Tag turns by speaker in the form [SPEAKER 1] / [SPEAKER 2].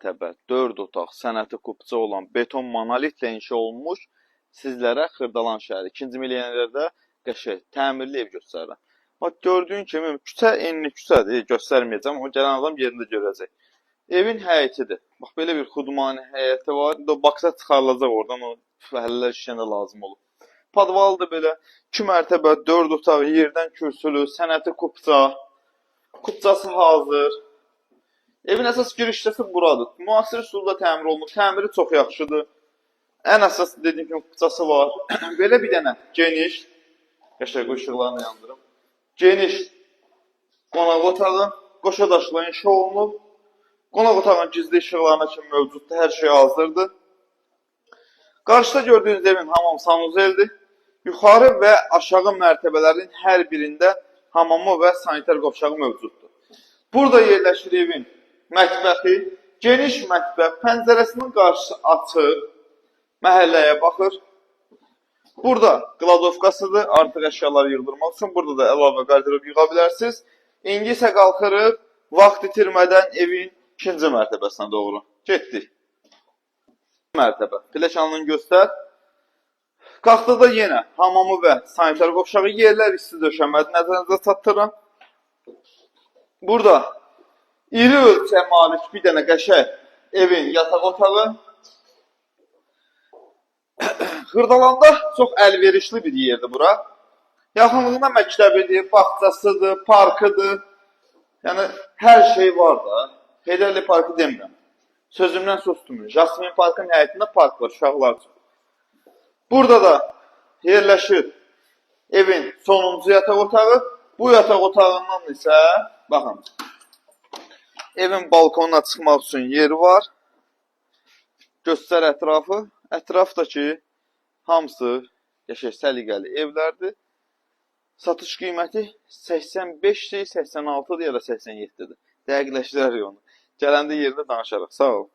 [SPEAKER 1] mərtəbə, 4 otaq, sənəti kupça olan beton monolitlə inşa olunmuş sizlərə Xırdalan şəhəri 2-ci milyonlərdə qəşəng təmirli ev göstərirəm. Bax, gördüyün kimi küçə enli küçədir, göstərməyəcəm, o gələn adam yerində görəcək. Evin həyətidir. Bax, belə bir xudmani həyəti var. İndi o baksa çıxarılacaq oradan, o fəhlələr işləyəndə lazım olur. Podvalı da belə 2 mərtəbə, 4 otaq, yerdən kürsülü, sənəti kupça, kupçası hazır. Evin əsas giriş hissəsi buradır. Müasir üsulda təmir olunub. Təmiri çox yaxşıdır. Ən əsas dediyim kimi kupçası var. Belə bir dənə geniş, qəşəng işıqlarını yandırım. Geniş qonaq otağı, qoşa daşla inşa olunub. Qonaq otağının gizli işıqlarına kimi mövcuddur. Hər şey hazırdır. Qarşıda gördüyünüz evin hamam sanuzeldir. Yuxarı və aşağı mərtəbələrin hər birində hamamı və sanitar qovşağı mövcuddur. Burada yerləşir evin mətbəxi. Geniş mətbəx, pəncərəsinin qarşısı açıq, məhəlləyə baxır. Burada qladovkasıdır, artıq əşyaları yığdırmaq üçün. Burada da əlavə qarderob yığa bilərsiniz. İndi isə qalxırıq, vaxt itirmədən evin ikinci mərtəbəsinə doğru. Getdik. Mərtəbə. Pilləkənini göstər. Qalxdıqda yenə hamamı və sanitar qovşağı, yerlər isti döşəmədir, nəzərinizə çatdırıram. Burada iri ölçəyə malik bir dənə qəşəng evin yataq otağı. Xırdalanda çox əlverişli bir yerdir bura. Yaxınlığında məktəbidir, bağçasıdır, parkıdır. Yəni hər şey var da. Heydərli parkı demirəm. Sözümdən sustum. Jasmin parkın həyətində park var uşaqlar üçün. Burada da yerləşir evin sonuncu yataq otağı. Bu yataq otağından isə baxın, evin balkonuna çıxmaq üçün yeri var. Göstər ətrafı. Ətrafdakı hamısı qəşəng səliqəli evlərdir. Satış qiyməti 85-dir, 86-dır ya da 87-dir. Dəqiqləşdirərik onu. Gələndə yerində danışarıq. Sağ ol.